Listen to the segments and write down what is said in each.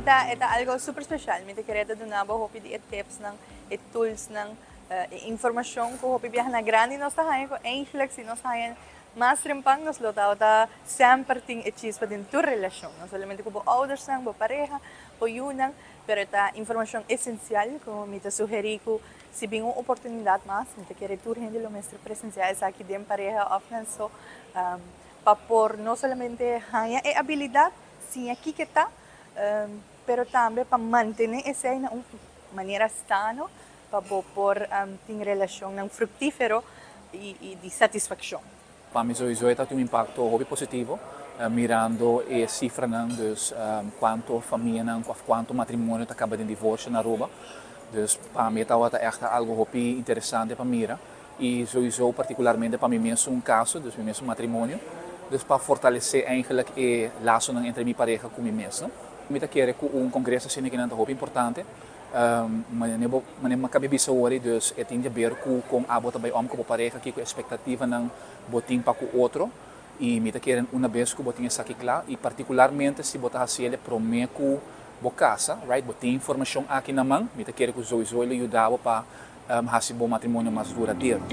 ta e ta algo super special. Mi ta kere ta duna bo hopi di e tipsnan, e toolsnan, e informacion cu hopi biaha na grandi nos ta haña cu eigenlijk si nos haña mas trempan nos lo tabata semper tin e chispa den tur relacion, no solamente cu bo oudersnan, bo pareha, bo yunan, pero e ta informacion esencial cu mi ta sugeri cu si bin un oportunidad mas, mi ta kere tur hende lo mester presencia esaki den pareha of nan so, pa por no solamente haña e abilidad, siña kiko ta, pero tambe pa mantene esei na un manera sano pa bo por tin relacionnan fructifero y di satisfaccion. Pa mi sowieso e ta tin un impacto hopi positivo mirando e cifranan dus cuanto famianan of cuanto matrimonio ta caba den divorcio na Aruba. Dus pa mi e tabata echt algo hopi interesante pa mira y sowieso particularmente pa mi mesun caso, dus mi mesun matrimonio, dus pa fortalece eigenlijk e lasonan entre mi pareha cu mi mes no. Mi ta kere cu un congreso asina kinan ta hopi importante. Manera bo manera mi a kabi bisa wori dus e tin di haber ku kon abo ta bai om ku bo pareha kiko espektativanan bo tin pa ku otro i mi ta kere una bes ku bo tin esaki kla i partikularmente si bo ta hasi el e prome ku bo kasa right bo tin informashon aki na man mi ta kere ku souiso e lo yuda bo pa hasi bo matrimonio mas duradero.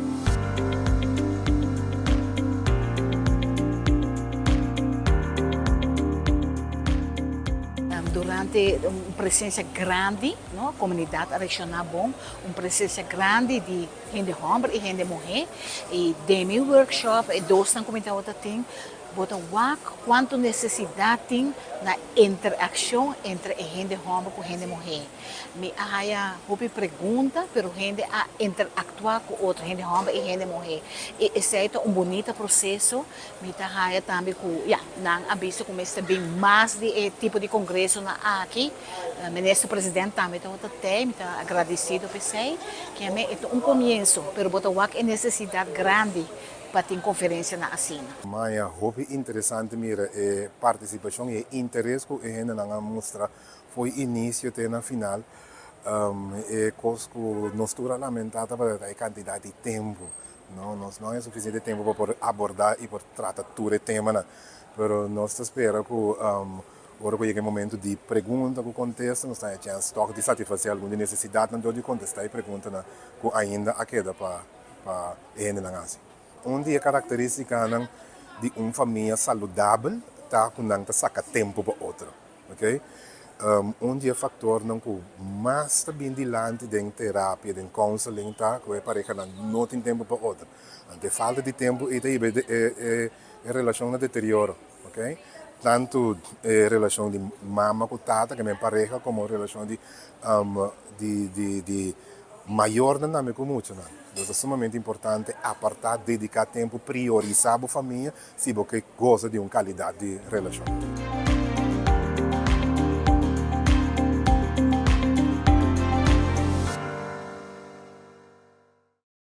Durante un presencia grandi, no, comunidad a reacciona bon, un presencia grandi di hende homber y hende muhe, y den mi workshop e dosnan cu mi tabata tin, bo ta wak cuanto necesidad tin na interaccion entre e hende homber cu hende muhe. Mi a haya hopi pregunta, pero hende a interactua cu otro, hende homber y hende muhe. Y esey ta un bunita proceso. Mi ta haya tambe cu, ya, nan a bisa cu mester bin mas di e tipo di congresonan aki. Minister President tambe tabata tey, mi ta agradecido p'esey. Kieme e ta un comienso, pero bo ta wak e necesidad grandi pa tin conferencianan asina. Maya, hopi interesante mira e participacion y e interes cu e hendenan a mustra Fo'i inicio te na final, e cos cu nos tur a lamenta tabata e cantidad di tempo. No, nos no haña suficiente tempo pa por aborda y por trata tur e temanan. Pero nos ta spera cu ora cu yega e momento di pregunta cu contesta, nos ta haña chance toch di satisface algun di necesidadnan dor di contesta e preguntanan cu ainda a keda pa pa e hendenan haci. Un di e caracteristicanan di un famia saludabel ta cu nan ta saca tempo pa otro. Ok. Un di e factornan cu mas ta bin dilanti den terapia, den counseling ta cu e parehanan no tin tempo pa otro. Ante e falta di tempo ei ta hiba e relacion na deterioro. Ok. Tanto e relacion di mama cu tata, ke men pareha, como relacion di di di mayornan tambe cu muchanan. Entonces ta sumamente importante aparta, dedica tempo, priorisa bo famia si bo ke goza di un calidad di relacion.